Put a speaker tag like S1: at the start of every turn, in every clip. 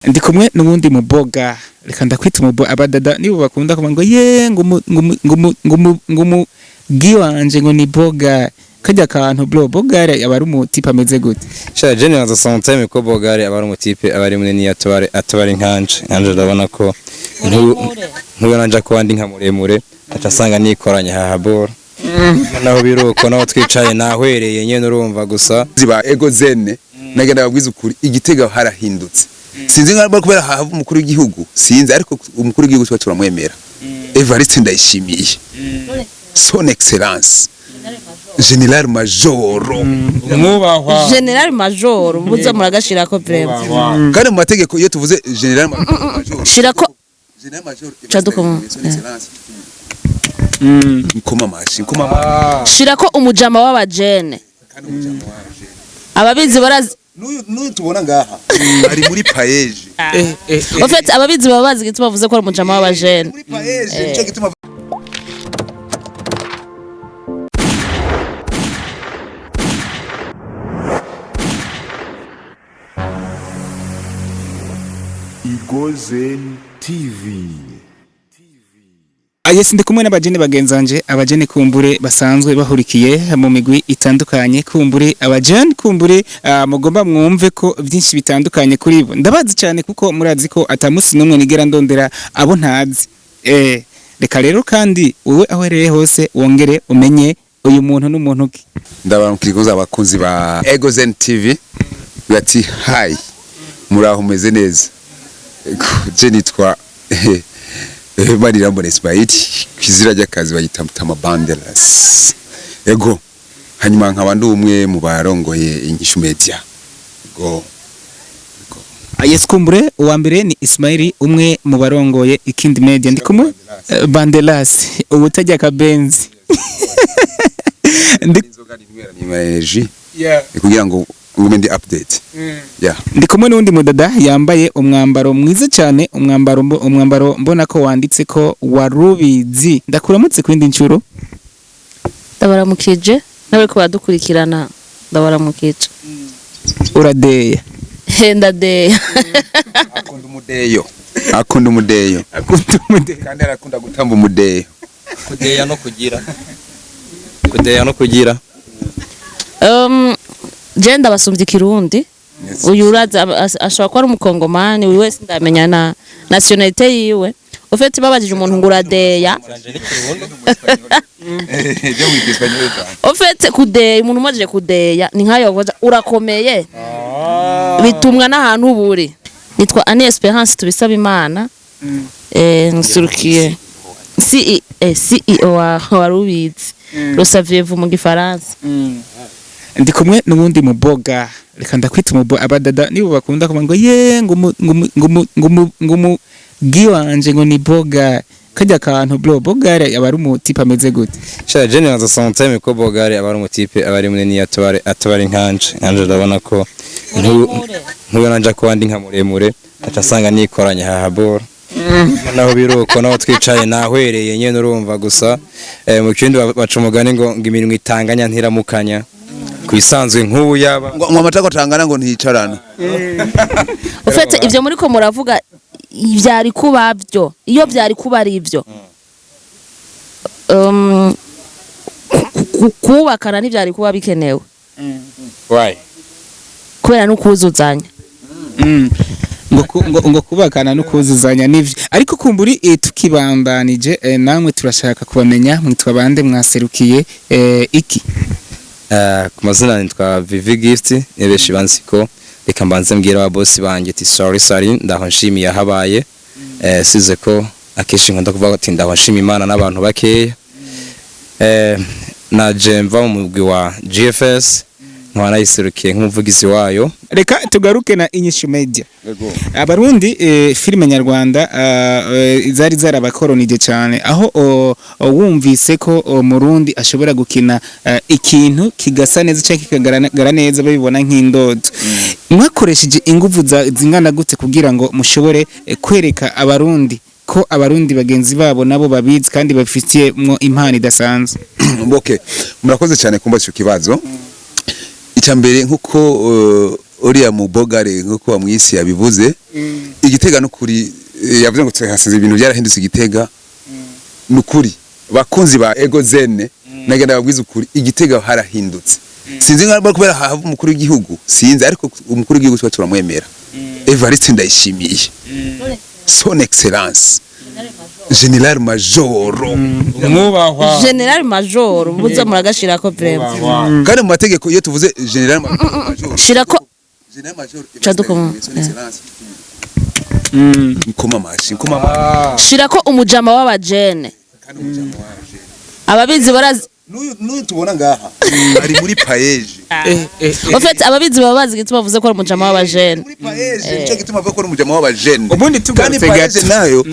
S1: Ndi kumwe n'uwundi muboga, reka ndakwita abadada nibo bakunda kuvuga ngo ye ngo umugi wanje ngo ni boga kajya kantu bro. Bogare aba ari umutipe ameze gute?
S2: Sha je nibaza sometime ko bogare aba ari umutipe aba ari munini, atubare nkanje ndabona ko ntubu nanja kuba ndi nka muremure, aca asanga nikoranye hahabora naho biruko naho twicaye nahwereye nyene, urumva gusa.
S3: Ziba ego zene nagenda babwiza ukuri, Igitega harahindutse. Sinzi nka kubera hava umukuru w'igihugu, sinzi, ariko umukuru w'igihugu tuba turamwemera, Evariste Ndayishimiye, son excellence général major.
S1: Mwubahwa.
S4: Général major buza muragashirako vraiment.
S3: Kandi mu mategeko iyo tuvuze général major,
S4: Shirako.
S3: Général major.
S4: Cadukoma.
S3: Son excellence, nkoma amashi, nkoma amashi.
S4: Shirako umujama w'abajene.
S3: Kandi umujama waje.
S4: Ababizi barazi.
S3: N'uyu tubona ngaha ari muri PAEEJ.
S4: En fait, ababizi baba bazi igituma bavuze ko ari umujama w'abajene.
S3: Muri PAEEJ, nico gituma.
S5: Igozen TV.
S1: Yes, ndi kumwe n'abajene bagenzanje, abajene kumbure basanzwe bahurikiye mu migwi itandukanye, kumbure abajene kumbure mugomba mwumve ko byinshi bitandukanye kuri bo. Ndabazi cyane kuko murazi ko atamusi n'umwe nigera ndondera abo ntazi. Reka rero kandi wowe aho uherereye hose wongere umenye uyu muntu n'umuntu ki.
S3: Ndabaramukiriza abakunzi ba Egozen TV, bati hi, muraho, meze neza? Ego, je nitwa Manirambona Ismail, kwizira ry'akazi bayita Mutama Banderas. Ego, hanyuma nkaba ndi umwe mu barongoye Inyishu Media. Ego.
S1: Yes, kumbure uwa mbere ni Ismail, umwe mu barongoye Ikindi Media. Ndi kumwe Bandelas ubutajya kabenzi. Ndi
S3: Inzoga ninywera ni energy kugira ngo ngume ndi update. Yeah.
S1: Ndi kumwe n'undi mudada yambaye umwambaro mwiza cyane, umwambaro mbona ko wanditse ko warubizi. Ndakuramutse kwindi ncuro.
S4: Ndabaramukije n'abariko baradukurikirana, ndabaramukije.
S1: Uradeya?
S4: Ndadeya.
S3: Akunda umudeyo. Akunda umudeyo.
S1: Akunda umudeya.
S3: Kandi arakunda gutamba umudeyo.
S2: Kudeya no kugira, kudeya no kugira.
S4: Je ndabasumbye ikirundi. Uyu uraza ashobora kuba ari umukongomani, uyu wese ndamenya na nationalité yiwe. Ufite babajije umuntu ngo uradeya.
S3: Je wiga espagnol cyane.
S4: Ufite kudeya, umuntu umajije kudeya ni nkayo bavuga urakomeye, bitumwa n'ahantu uba uri. Nitwa Anne Esperance tubisaba Imana, nsurukiye CEO wa Rubizi, le saviez-vous mu gifaransa.
S1: Ndi kumwe n'ubundi muboga, reka ndakwita abadada nibo bakunda kuvuga ngo ye ngo umugi wanje ngo ni boga kajya kantu bro. Bogare aba ari umutipe ameze gute?
S2: Sha je nibaza sometime ko bogare aba ari umutipe aba ari munini, atubare nkanje ndabona ko ntubu nanja kuba ndi nka muremure, aca asanga nikoranye hahabora naho biruko naho twicaye nahwereye nyene, urumva gusa. Mu kindi baca umugani ngo iminwa itanganya ntiramukanya kwisanzwe nk'ubu yaba
S3: Ngo amatako atangana ngo ntiyicarana.
S4: Ufite ivyo muriko muravuga vyari kuba byo iyo vyari kuba ari ivyo kubakana ntivyari kuba bikenewe.
S2: Why?
S4: Kubera n'ukuzuzanya.
S1: Ngo kubakana no kuzuzanya nivyo, ariko kumburi tukibandanije, namwe turashaka kubamenya, mwitwa bande, mwaserukiye iki?
S2: Ku mazina nitwa Vivi Gift, nibeshi banziko. Reka mbanze mbwira aba boss banje ati sorry sorry, ndaho nshimiye ahabaye. Size ko akenshi nkunda kuvuga ati ndaho nshima Imana n'abantu bakeya. Naje mva mu mugwi wa GFS, nkaba nayiserukiye nk'umuvugizi wayo.
S1: Reka tugaruke na Inyishu Media.
S3: Yego.
S1: Abarundi, filime nyarwanda zari zarabakoronije cyane, aho wumvise ko murundi ashobora gukina ikintu kigasa neza cyangwa kikagaragara neza, babibona nk'indodo. Mwakoresheje ingufu zingana gute kugira ngo mushobore kwereka abarundi ko abarundi bagenzi babo nabo babizi kandi bafitiye impano idasanzwe?
S3: Okay, murakoze cyane kumba icyo kibazo. Icya mbere nkuko Uriya mu bogare, nkuko wamwisi yabivuze, Igitega nukuri, yavuze ngo hasize ibintu byarahindutse Igitega. Nukuri, bakunzi ba Ego Zene, nagenda babwiza ukuri, Igitega harahindutse. Sinzi nka kubera hava umukuru w'igihugu, sinzi, ariko umukuru w'igihugu tuba turamwemera, Evariste Ndayishimiye, son excellence général major.
S1: Mwubahwa.
S4: Général major buza muragashirako vraiment.
S3: Kandi mu mategeko, iyo tuvuze général major,
S4: Shirako.
S3: général major
S4: Caduka.
S3: Son excellence, nkoma amashi, nkoma amashi.
S4: Shirako umujama w'abajene.
S3: Kandi umujama waje.
S4: Ababizi barazi.
S3: N'uyu tubona ngaha ari muri PAEEJ.
S4: En fait, ababizi baba bazi igituma bavuze ko ari umujama w'abajene.
S3: Muri PAEEJ, nico gituma avuga ko ari umujama w'abajene.
S1: Ubundi
S3: Kandi
S1: tugarutse
S3: PAEEJ
S1: gato.
S3: nayo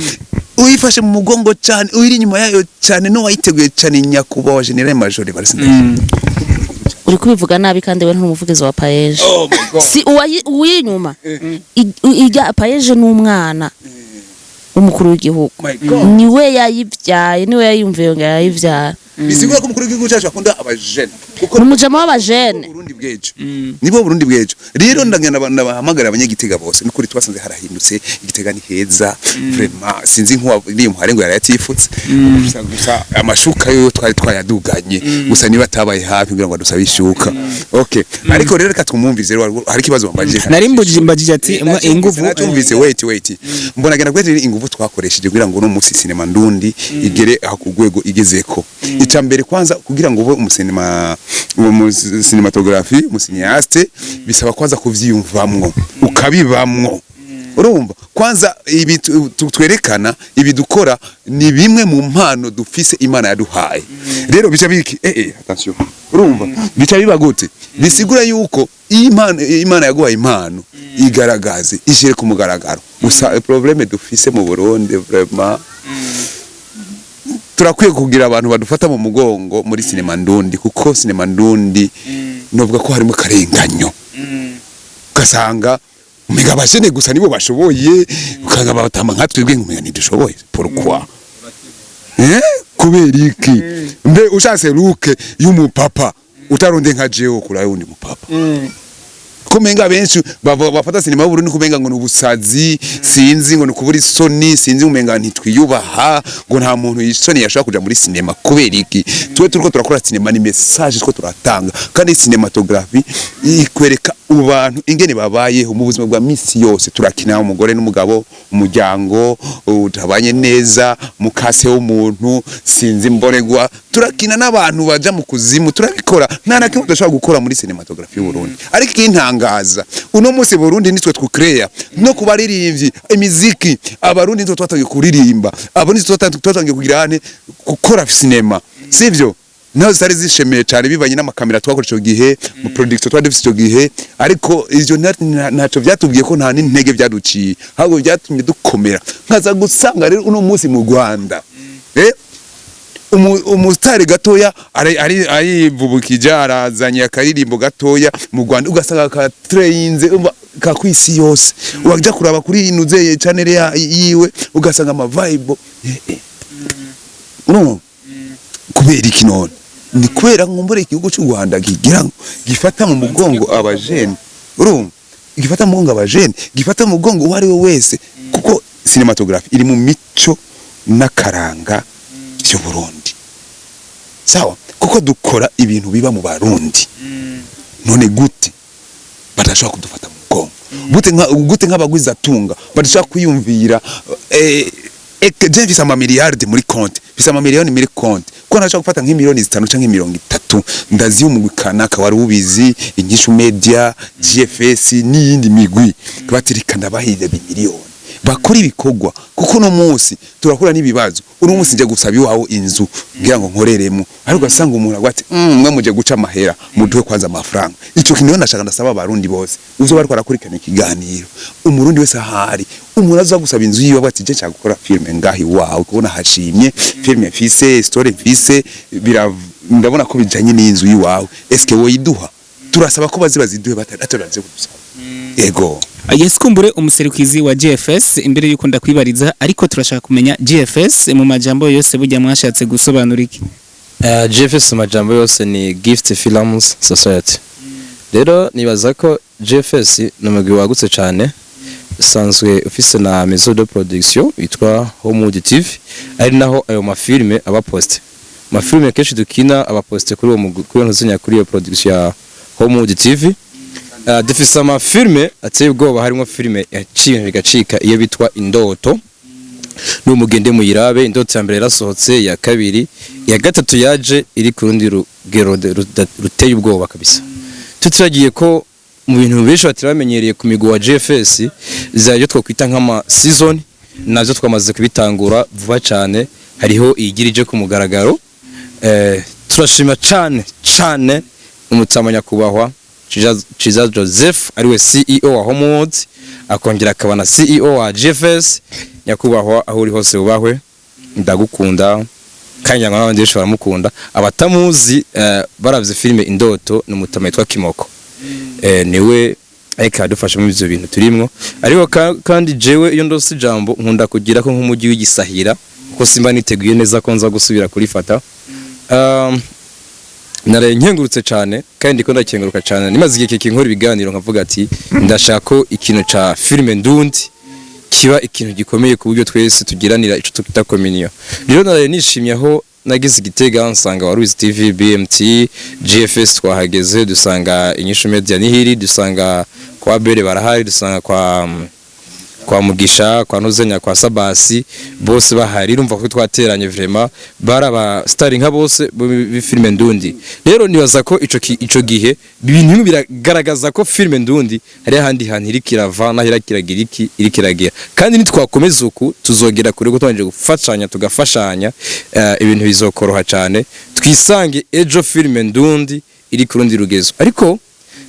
S3: uyifashe mu mugongo cyane, uyiri inyuma yayo cyane, n'uwayiteguye cyane, nyakubahwa général major Evariste.
S4: Uri kubivuga nabi, kandi we ntumuvugizi wa PAEEJ.
S3: Oh my God.
S4: Si uwayi inyuma ijya PAEEJ n'umwana w'umukuru w'igihugu.
S3: My God.
S4: Niwe yayibyaye, niwe yayumviye ngo yayibyara.
S3: Bisigura ko umukuru w'igihugu cyacu akunda abajene, kuko
S4: Ni umujama w'abajene.
S3: Burundi bw'ejo, nibo Burundi bw'ejo. Rero ndagenda ndabahamagara abanyagitega bose, nukuri twasanze harahindutse. Igitega ni heza vraiment. Sinzi nkuwa muhare ngo yarayatifutse gusa, gusa amashuka yo twari twayaduganye gusa, niba atabaye hafi kugira ngo adusabe ishuka, okay. Ariko rero reka twumumvize rero, hari ikibazo wambajije.
S1: Nari mbujije ati inguvu.
S3: Nacyumvise. Wait, wait, mbona genda kwete inguvu twakoresheje kugira ngo no musi sinema ndundi igere aho ku rwego igezeko. Icya mbere kwanza, kugira ngo ube umusinema, umu cinématographe, umu cinéaste, bisaba kwanza kuvyiyumvamwo, ukabibamwo. Urumva, kwanza ibi twerekana, ibi dukora ni bimwe mu mpano dufise Imana yaduhaye. Rero bica biki, attention, urumva bica biba gute? Bisigura yuko iyo impano, Imana yaguhaye impano, igaragaze, ishire ku mugaragaro. Gusa problème dufise mu Burundi, vraiment turakwiye kugira abantu badufata mu mugongo muri sinema ndundi, kuko sinema ndundi novuga ko harimo karenganyo, ugasanga umenga abajene gusa nibo bashoboye, ukanga batama nka twebwe umenga ntidushoboye. Pourquoi? Kubera iki? Mbe ushatse look y'umupapa, utaronde nka jewe kurayo wundi mupapa? Kumenga benshi bafata sinema y'Uburundi kumenga ngo ni ubusazi, sinzi ngo ni kubura isoni, sinzi, umenga ntitwiyubaha, ngo nta muntu isoni yashobora kuja muri sinema. Kubera iki? Twe turiko turakora sinema, ni message two turatanga, kandi cinématographie ikwereka abantu ingene babayeho mu buzima bwa misi yose. Turakina umugore n'umugabo, umuryango utabanye neza, mukase w'umuntu, sinzi, mboregwa, turakina n'abantu baja mu kuzimu, turabikora. Nta na kimwe tudashobora gukora muri cinématographie y'Uburundi. Ariko ikintangaza uno munsi, Burundi nitwe twukreya no kubaririmbyi imiziki. Abarundi nitwe twatangiye kuririmba, abo nitwe twatangiye kugira hane gukora sinema, sivyo? Naho zitari zishemeye cyane bivanye n'amakamera twakoresha icyo gihe, mu production twari dufite icyo gihe, ariko ivyo ntaco vyatubwiye ko nta n'intege vyaduciye, ahubwo vyatumye dukomera. Nkaza gusanga rero uno munsi mu Rwanda, umusitari gatoya arivubukije, arazanye akaririmbo gatoya mu Rwanda, ugasanga katreyinze ka kwisi yose. Wajya kuraba kuri inuzeye channel yiwe, ugasanga ama vibe. No kubera iki none? Ni kubera nkumbure igihugu cy'u Rwanda kigira ngo gifata mu mugongo abajene. Urumva, gifata mu mugongo abajene, gifata mu mugongo uwo ari we wese, kuko cinématographie iri mu mico n'akaranga by'u Burundi, sawa? Kuko dukora ibintu biba mu Barundi. None gute badashobora kudufata mu mugongo? Gute nka gute nk'abagwizatunga badashobora kwiyumvira, eke je mfise amamiliyardi muri konti, mfise amamiliyoni muri konti, ko ntashobora gufata nk'imiliyoni 5 canke 30 ndaziha umugwi kanaka wari ubizi, Inyishu Media, GFS n'iyindi migwi, batirika ndabahize bimiliyoni bakora ibikorwa? Kuko uno munsi turahura n'ibibazo. Uno munsi nje gusaba iwawe inzu ngira ngo nkoreremo, ariko ugasanga umuntu avuga ati: mwe muje guca amahera, muduhe kwanza amafaranga." Ico kintu rero ndashaka ndasaba Abarundi bose uzo bariko barakurikirana ikiganiro, Umurundi wese ahari, umuntu aza gusaba inzu yiwe avuga ati: "Je nshaka gukora filme ngahi iwawe, kubona hashimye filme mfise, story mfise, ndabona ko bijanye n'inzu yiwawe, eske woyiduha?" Turasaba ko bazi baziduhe bataraze kudusaba. Ego.
S1: Yes, kumbure umuserukizi wa GFS, imbere yuko ndakwibariza, ariko turashaka kumenya GFS mu majambo yose burya mwashatse gusobanura iki?
S2: GFS mu majambo yose ni Gift Films Society. Rero nibaza ko GFS ni umugwi wagutse cyane, usanzwe ufise na maison de production yitwa Homewood TV, ari naho ayo mafilme aba posté. Amafilme kenshi dukina aba posté kuri uwo mugwi, kuri iyo ntuzinya, kuri iyo production ya Homewood TV. Dufise amafilme ateye ubwoba, harimo filme yaciye bigacika iyo bitwa Indoto. N'umugende muyirabe. Indoto ya mbere yarasohotse, iya kabiri, iya gatatu yaje iri ku rundi rugero ruteye ubwoba kabisa. Tutiragiye ko mu bintu benshi batari bamenyereye ku migwi wa GFS zayo twakwita nk'ama season, navyo twamaze kubitangura vuba cyane, hariho iyigira ije ku mugaragaro. Turashima cane cane umutama nyakubahwa Ciza Joseph, ariwe CEO wa Homewood, akongera akaba na CEO wa GFS. Nyakubahwa, aho uri hose ubahwe, ndagukunda kandi ngira ngo n'abandi benshi baramukunda. Abatamuzi, baravye filime Indoto, ni umutama yitwa Kimoko, niwe ariko aradufasha muri ivyo bintu turimwo. Ariko kandi jewe iyo ndose ijambo nkunda kugira ko nk'umujyi w'igisahira, kuko simba niteguye neza ko nza gusubira kurifata. Naraye nkengurutse cyane kandi ndiko ndakenguruka cyane. Nimaze igihe kirekire nkora ibiganiro nkavuga ati ndashaka ko ikintu ca filime ndundi kiba ikintu gikomeye ku buryo twese tugiranira ico twita communion. Rero naraye nishimye aho nagize igitega nsanga Waruzi TV, BMT, GFS twahageze, dusanga Inyishu Media nihiri, dusanga kwa Bere barahari, dusanga kwa Mugisha, kwa Ntuzenya, kwa Sabasi, bose bahari. Urumva ko twateranye vraiment, bari aba star nka bose b'ifilme ndundi. Rero nibaza ko ico gihe ibintu bimwe biragaragaza ko filme ndundi hari ahandi hantu iri kirava naho irakiragira iki iri kiragira, kandi nitwakomeza uku tuzogera kure, ko tubanje gufashanya tugafashanya, ibintu bizokoroha cyane, twisange ejo filme ndundi iri ku rundi rugezo. Ariko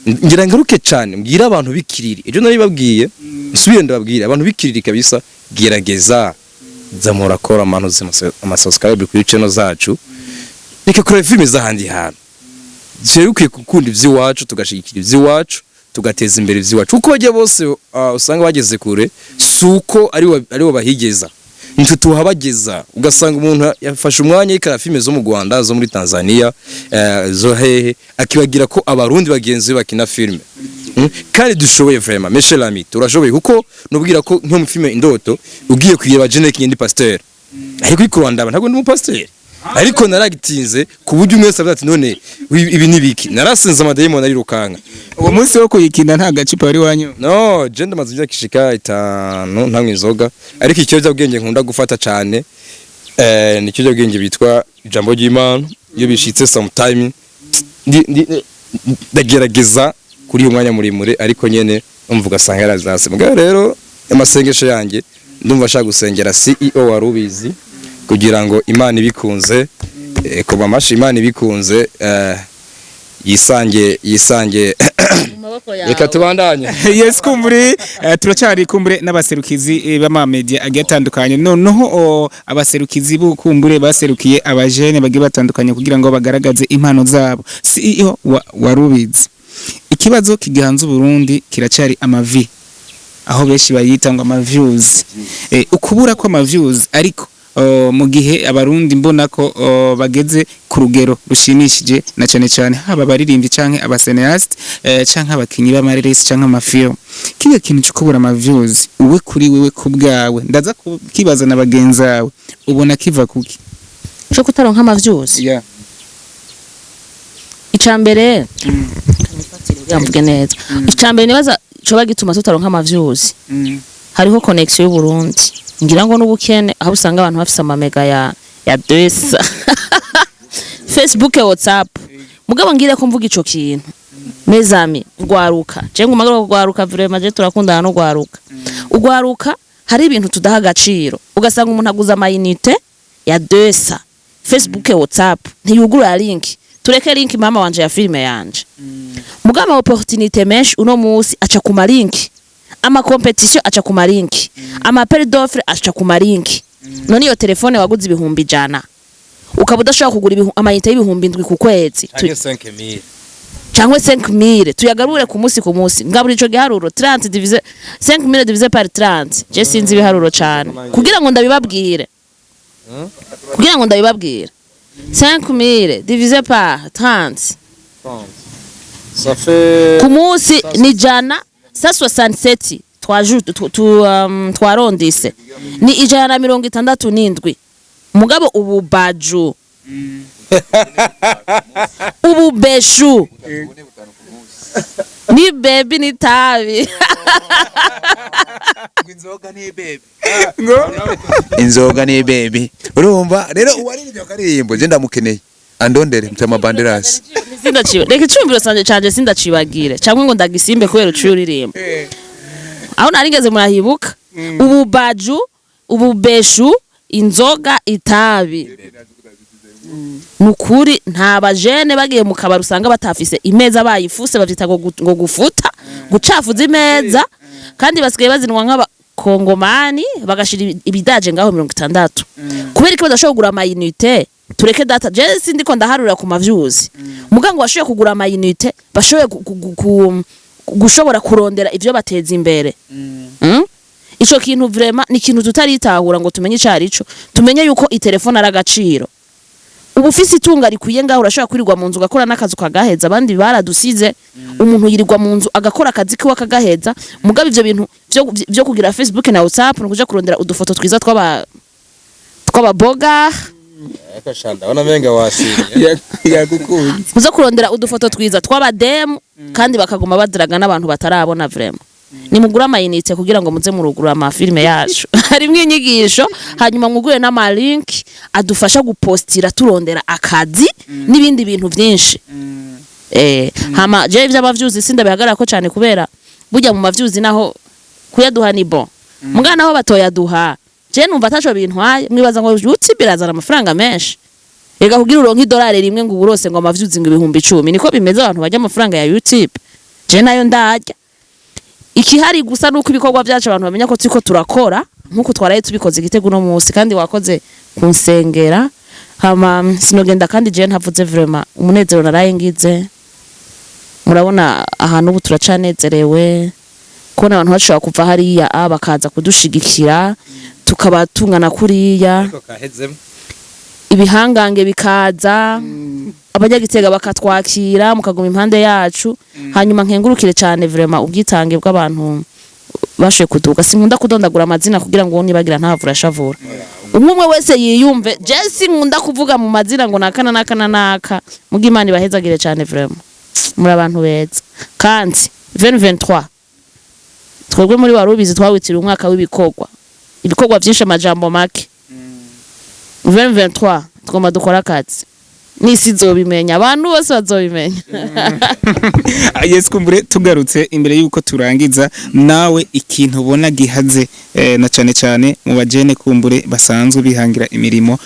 S2: ngira ngaruke cyane mbwira abantu bikiriri, ejo nari babwiye, nsubire ndababwira abantu bikiriri kabisa, gerageza za murakora amantu amasubscribe kuri channel zacu, reka kureba filime z'ahandi hantu. Jewe ukwiye gukunda ivy'iwacu, tugashigikira ivy'iwacu, tugateza imbere ivy'iwacu, kuko bajya bose usanga bageze kure suko aribo bahigeza, nitwe tuhabageza. Ugasanga umuntu yafashe umwanya yikara filime zo mu Rwanda, zo muri Tanzania, zo hehe, akibagira ko abarundi bagenzi be bakina filime. Kandi dushoboye vraiment, mes chers amis, turashoboye, kuko nubwira ko nko mu filime Indoto ugiye kuyireba, Jeune Kinyindi pasteur ariko ikurandaba, ntabwo ndi umupasteur, ariko naragitinze ku buryo umwe wese avuga ati none ibi ni biki? Narasenze amadayimoni arirukanka.
S1: Uwo munsi wo kuyikina nta gacupa wari wanyu?
S2: No, je ndamaze imyaka ishika 5 ntanywa inzoga, ariko ikiyobyabwenge nkunda gufata cane ni ikiyobyabwenge bitwa ijambo ry'Imana. Iyo bishitse sometime ndagerageza kuri uyu mwanya muremure, ariko nyene umva ugasanga yarazase. Mugabo rero amasengesho yanjye, ndumva ashaka gusengera CEO wa Rubizi kugira ngo Imana ibikunze, kuba amashi Imana ibikunze, yisange
S4: mu maboko yawe.
S2: Reka tubandanye.
S1: Yes, kumbure turacyari kumbure n'abaserukizi b'ama media agiye atandukanye. Noneho abaserukizi b'ukumbure baserukiye abajene bagiye batandukanye kugira ngo bagaragaze impano zabo. CEO wa Rubizi, ikibazo kigihanze Burundi kiracari amavi, aho benshi bayita ngo ama views, ukubura ko ama views. Ariko mu gihe abarundi mbona ko bageze ku rugero rushimishije, na cyane cyane haba abaririmbyi canke abacinéaste, canke abakinyi b'amareresi canke amafilm, kiga kintu cyo kubura ama views, uwe kuri wewe ku bwawe, ndaza kukibaza na bagenzi bawe, ubona kiva kuki?
S4: Cyo kutaronka ama views?
S1: Yeah.
S4: Icambere kugira mvuge neza, icambere nibaza coba gituma tutaronka ama views, hariho connexion y'u Burundi, ngira ngo n'ubukene, aho usanga abantu bafise amamega ya 200, Facebook, WhatsApp. Mugabo ngire ko mvuga ico kintu, mes amis, rwaruka, je nguma rwaruka vraiment, je turakundana no rwaruka. Ugwaruka hari ibintu tudaha agaciro, ugasanga umuntu aguza amayinite ya 200, Facebook, WhatsApp, ntiyugurura link. Tureke link mama wanje ya filime yanje. Mugabo ama opportunité menshi uno musi aca ku malink, ama compétition aca ku malink, ama appel d'offre aca ku malink. None iyo telefone waguze 100,000 ukaba udashobora kugura amayinite y'7,000 ku kwezi,
S2: 5000.
S4: Cyangwa 5000, tuyagarure ku munsi ku munsi, ngabura ico giharuro 30 divisé 5000 divisé par 30. Je sinzi ibiharuro cyane kugira ngo ndabibabwire, kugira ngo ndabibabwire, 5000 divisé par 30.
S2: Ça fait
S4: Ku munsi ni jana 167 twaju twarondise ni 167. Mugabo ubu baju, ubu beshu ni bebi ni tabi.
S3: Inzoga ni baby, inzoga ni baby. Urumva rero uwaririmbye akaririmbo je ndamukeneye, andondere mutama Banderas.
S4: Sindaciwe, reka icumbiro sanje canje sindacibagire cyangwa ngo ndagisimbe kubera uciye uririmba aho narigeze murahibuka. Ubu baju, ubu beshu, inzoga, itabi, nukuri nta bajene bagiye mu kabari usanga batafise imeza bayifuse, bavyita ngo ngo gufuta, gucafuza imeza. Kandi basigaye bazinwa nk'abakongomani, bagashira ibidaje ngaho 60. Kubera ko badashobora kugura ama unité, tureke data, je sindiko ndaharura ku mavyuzi mugango bashoboye kugura ama unité, bashoboye gushobora kurondera ivyo bateza imbere. Ico kintu vraiment ni ikintu tutaritahura ngo tumenye ico arico, tumenye yuko itelefone ari agaciro. Ubu ufise itunga rikwiye ngaho, urashobora kwirirwa mu nzu ugakora n'akazi ukagaheza. Abandi baradusize, umuntu yirirwa mu nzu agakora akazi kiwe akagaheza. Mugabo ivyo bintu vyo kugira Facebook na WhatsApp ni kuja kurondera udufoto twiza tw'ababoga.
S2: Ariko sha, ndabona menga wasinye.
S1: Yagukunze.
S4: Kuza kurondera udufoto twiza tw'abademu, kandi bakaguma badiraga n'abantu batarabona. Vraiment, nimugure ama unité kugira ngo muze murugura amafilime yacu harimwo inyigisho, hanyuma mwugure n'ama link adufasha gupostira turondera akazi n'ibindi bintu byinshi. Hama je ivy'amavyuzi sindabihagarara ko cyane, kubera burya mu mavyuzi naho kuyaduha ni bon, mugana naho batoyaduha je numva ataco bintwaye. Mwibaza ngo YouTube irazana amafaranga menshi? Reka, kugira uronke idolari rimwe ngo uburose ngo amavyuzi ngo 10,000, niko bimeze. Abantu barya amafaranga ya YouTube, je nayo ndarya. Ikihari gusa nuko ibikorwa byacu abantu bamenya ko turiko turakora nkuko twaraye tubikoze igitego uno munsi. Kandi wakoze kunsengera. Hama sinogenda kandi je ntavuze vraiment umunezero naraye ngize. Murabona ahantu ubu turacanezerewe kubona abantu bashobora kuva hariya a bakaza kudushigikira, tukaba tungana kuriya.
S2: Ariko kahezemo.
S4: Ibihangange bikaza, abanyagitega bakatwakira, mukaguma impande yacu. Hanyuma nkengurukire cyane vraiment ubwitange bw'abantu bashoboye kuduga. Sinkunda kudondagura amazina kugira ngo nibagira ntavura ashavura, umwe umwe wese yiyumve. Je sinkunda kuvuga mu mazina ngo nakana nakana naka. Muga Imana ibahezagire cyane, vraiment muri abantu beza. Kandi 2023 twebwe muri Warubizi twawitiriye umwaka w'ibikorwa, ibikorwa byinshi, amajambo make. 2023 tugomba dukora akazi n'isi izobimenya, abantu bose bazobimenya.
S1: Yes, kumbure tugarutse imbere yuko turangiza, nawe ikintu ubona gihaze, na cyane cyane mu bajene kumbure basanzwe bihangira imirimo,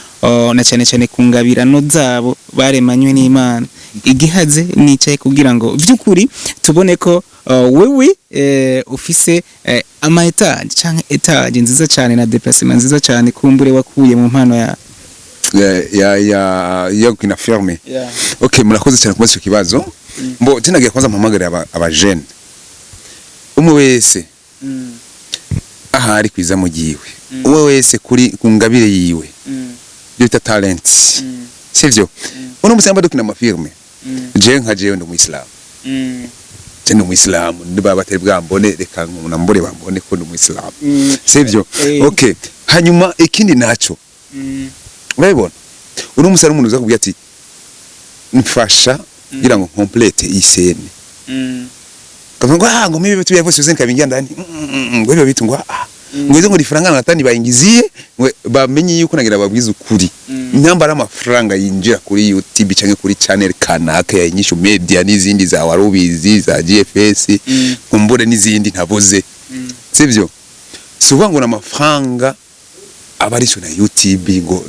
S1: na cyane cyane ku ngabirano zabo baremanywe n'Imana, igihaze nicaye kugira ngo by'ukuri tubone ko wewe ufise ama étage canke étage nziza cyane na déplacement nziza cyane, kumbure wakuye mu mpano ya
S3: Ya gukina filme. Okay, murakoze cyane kubaza icyo kibazo. Mbo tinagiye kwanza mpamagare aba jeune, umwe wese ahari kwiza mu giwe, umwe wese kuri ku ngabire yiwe, ibyo bita talent, sivyo? Uno musi dukina amafilme, je nka jewe ndi umuyisilamu, je ndi umuyisilamu, niba batari bwambone reka nambure bambone ko ndi umuyisilamu, sivyo? Okay, hanyuma ikindi naco, urabibona uno musi hari umuntu uza kubwira ati mfasha kugira ngo complète iyi scène, kavuga ngo ah, ngo mimi vitu vya voice nikavingia ndani, ngo hivyo vitu, ngo ah, ngo izo ngo ifaranga natani bayingiziye, ngo bamenye yuko nagira babwiza ukuri. Nyambara amafaranga yinjira kuri YouTube canke kuri channel kanaka ya Inyishu Media n'izindi za Warubizi, za GFS, kumbure n'izindi ntavuze, sivyo? Si uvuga ngo n'amafaranga aba arisho na YouTube ngo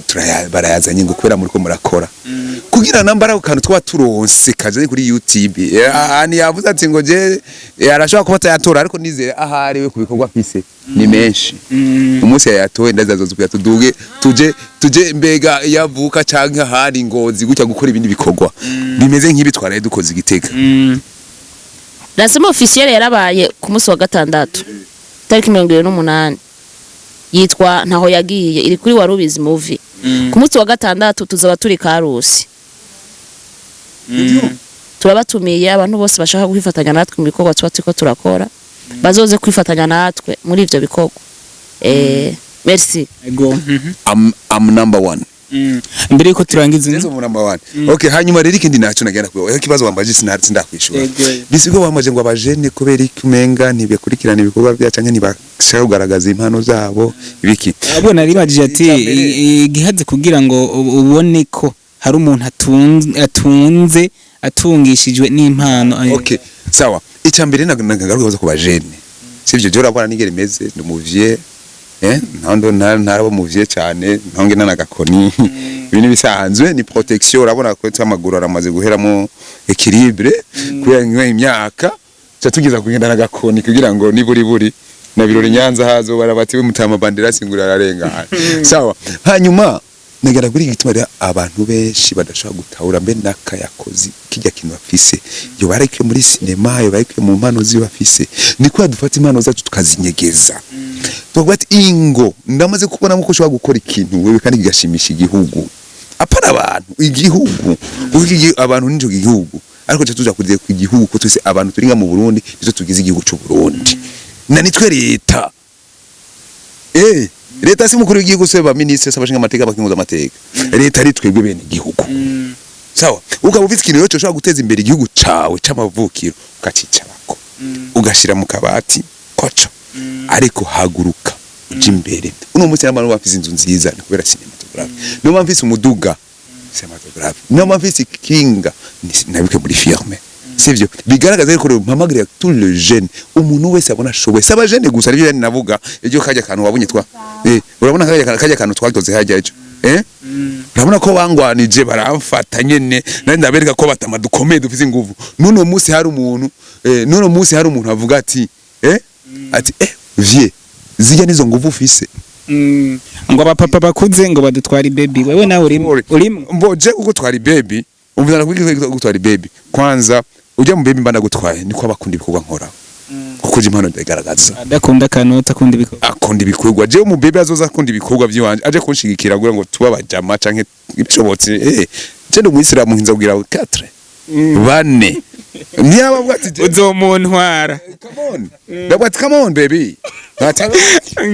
S3: barayazanye ngo kubera muriko murakora, kugira nambara ako kantu twaba turonse kajanye kuri YouTube. Ni yavuze ati ngo je arashobora kuba atayatora, ariko nizere ahari we ku bikorwa afise ni menshi. Umunsi yayatoye ndazazoza tuduge tuje mbega yavuka canke ahari Ngozi gutya gukora ibindi bikorwa bimeze nk'ibi twaraye dukoze igitega.
S4: Lancement officiel yarabaye ku munsi wa gatandatu tariki 28, yitwa Ntaho Yagiye, iri kuri Warubizi Movie. Ku munsi wa gatandatu tuzaba turi Karusi. Turabatumiye abantu bose bashaka kwifatanya natwe mu bikorwa tuba turiko turakora, bazoze kwifatanya natwe muri ivyo bikorwa. Merci.
S1: Ego.
S3: I'm number one.
S1: Mbere yuko turangiza,
S3: Nzo mu number one. Okay, hanyuma rero ikindi naco nagenda kuba ikibazo wambaje, sinari sindakwishura.
S1: Ego.
S3: Bisigo wambaje ngo abajene kubera iki umenga ntibakurikirana ibikorwa bya canke ntibashaka kugaragaza impano zabo, ibiki?
S1: Abo naribajije ati igihaze kugira ngo ubone ko hari umuntu atunze atungishijwe n'impano.
S3: Okay, sawa. Icya mbere nagaruka ku bajene, sivyo? Je urabona nigere imeze, ndi umuvye, ntando ntarabo muvye cyane, ntonge nanagakoni. Ibi ni bisanzwe, ni protection. Urabona ko amaguru aramaze guheramo équilibre kubera nk'iyo imyaka, ca tugeza kugenda nagakoni kugira ngo niburi buri na birori Nyanza hazo barabati we mutama bandera singura ararengana. Sawa, hanyuma nagera kuri igituma rero abantu benshi badashobora gutahura mbe nakayakozi kijya kintu bafise, yo bareke muri sinema, yo bareke mu mpano ziba bafise, niko dufata impano zacu tukazinyegeza, tukavuga ati ingo ndamaze kubona ko ushobora gukora ikintu wewe kandi kigashimisha igihugu, apana abantu, igihugu, kuko abantu nico gihugu, ariko cyo tuja kugira ku gihugu ko twese abantu turi nga mu Burundi nizo tugize igihugu cy'u Burundi, na nitwe leta. Leta si mukuru w'igihugu, se ba ministre, se abashinga amateka, abakinguza amateka. Leta ari twebwe bene igihugu. Sawa, ukaba ufite ikintu rero ushobora guteza imbere igihugu cawe c'amavukiro, ukacicarako ugashira mu kabati koco, ariko haguruka uje imbere. Uno munsi n'abantu bafise inzu nziza ni kubera cinematographe, niyo mpamvu mfise umuduga cinematographe, niyo mpamvu mfise ikinga nabike muri firme, sivyo? Bigaragaza ko rero mpamagarira tous les jeunes, umuntu wese abona ashoboye, saba jeune gusa, nivyo yani navuga ejo kajya kantu wabonye twa urabona kajya kantu twakoze hajya ejo, urabona ko bangwanije baramfata nyene, nari ndabereka ko batama dukomeye dufise inguvu. Nuno munsi hari umuntu nuno munsi hari umuntu avuga ati ati vie zijya nizo nguvu ufise.
S1: Ngo abapapa bakuze ngo badutwara baby, wewe nawe urimo urimo?
S3: Mboje ugutwara baby, umvira nakubwiye gutwara baby kwanza, ujya mu baby mba ndagutwaye niko abakunda ibikorwa nkora, kuko je impano ndayigaragaza.
S1: Adakunda akanota, akunda ibikorwa.
S3: Akunda ibikorwa. Je mu baby azoza akunda ibikorwa by'iwanje aje kunshigikira kugira ngo tuba abajama canke ibishobotse, je ndi umuyisilamu, nkinza kugira 4 bane niba bavuga ati
S1: Uzomuntwara.
S3: Come on, ndavuga ati come on baby. Ati,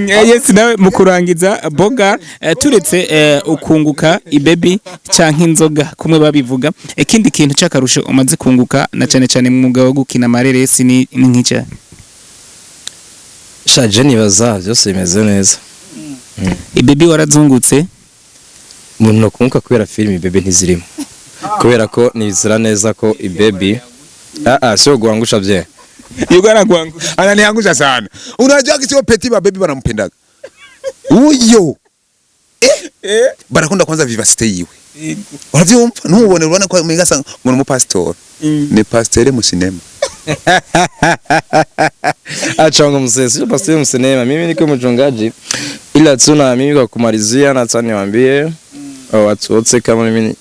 S1: Yes, nawe mu kurangiza boga, turetse ukunguka ibebi canke inzoga kumwe babivuga, ikindi kintu c'akarusho umaze kunguka na cane cane mu mwuga wo gukina amareresi ni nk'icya?
S2: Shaje nibaza byose bimeze neza.
S1: Ibebi warazungutse?
S2: Umuntu nokunguka kubera filimi, bebe ntizirimo, kubera ko nizera neza ko ibebi sio guangusha bye.
S1: Yuko anagwangu.
S3: Ananiangusha sana. Unajua kisio petit ba baby banampendaga uyo, barakunda kwanza vivacité yiwe, uravyumva? Ntubone, urabona ko umenga asa ngo ni umupasitori, ni pasteur mu sinema.
S2: Acha ngo mzee, sio pastor msinema, mimi niko mchungaji, ila tu na mimi kwa kumalizia nataka niwaambie watu wote kama mimi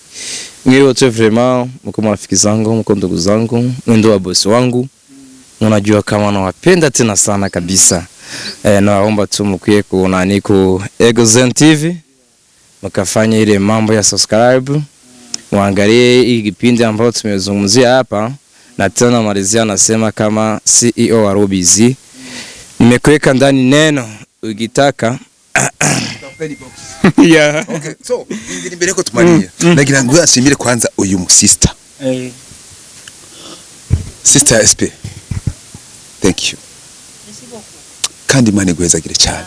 S2: mwili wote, vraiment mko marafiki zangu, mko ndugu zangu, ndio wa bosi wangu, unajua kama nawapenda tena sana kabisa. Nawaomba tu mkwie ku ku Egozen TV mkafanya ile mambo ya subscribe, muangalie hii kipindi ambayo tumezungumzia hapa, na tena malizia nasema kama CEO wa Robizi, nimekuweka ndani neno ukitaka.
S3: Okay, so indira imbere ko tumariye, nagira ngo ashimire kwanza uyu musista, Sister SP, thank you, kandi Imana iguhezagire cyane.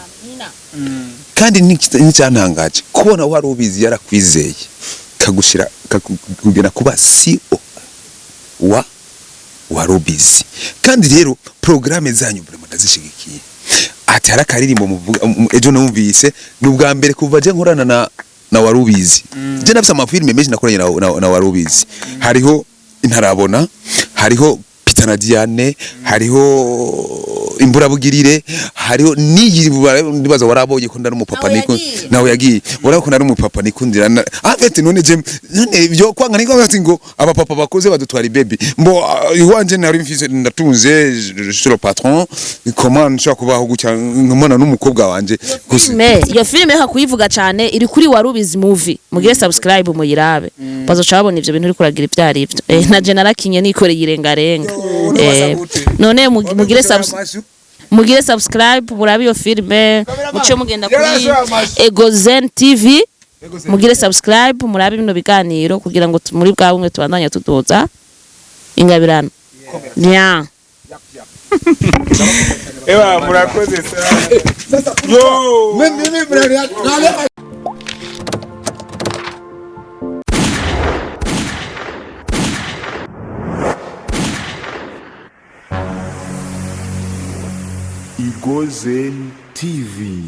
S3: Kandi n'icyantangaje kubona wari ubizi yarakwizeye kagushira kakugena kuba CEO wa Rubizi. Kandi rero programme zanyu vraiment ndazishigikiye. Ati hari akaririmbo muvuga ejo numvise, ni ubwa mbere kuva je nkorana na Warubizi. Je nafise amafilme menshi nakoranye na Warubizi, hariho Intarabona, hariho Peter. Rita na Diane, hariho Imburabugirire, hariho niyi ndibaza warabonye ko ndari umupapa.
S4: Nawe
S3: Niko
S4: yagiye.
S3: Nawe yagiye, urabona ko nari umupapa nikundira en fait none je none byo kwanga niko ati ngo abapapa bakuze badutwara baby mbo. Iwanje nari mfise, ndatunze, je suis le patron, comment nshobora kubaho gutya nkamana n'umukobwa wanje gusa?
S4: Filime, iyo filime reka kuyivuga cyane, iri kuri Warubizi Movie, mugire subscribe muyirabe, bazoca babona ivyo bintu uri kuragira ibyo ari byo. Na je narakinye nikoreye irengarenga. None mugire subscribe murabe iyo filime, muce mugenda kuri Egozen TV, mugire subscribe murabe bino biganiro kugira ngo muri bwa bumwe tubandanye tuduza ingabirano. Yeah.
S1: Ewa, murakoze sana. Yo.
S5: Igozen TV.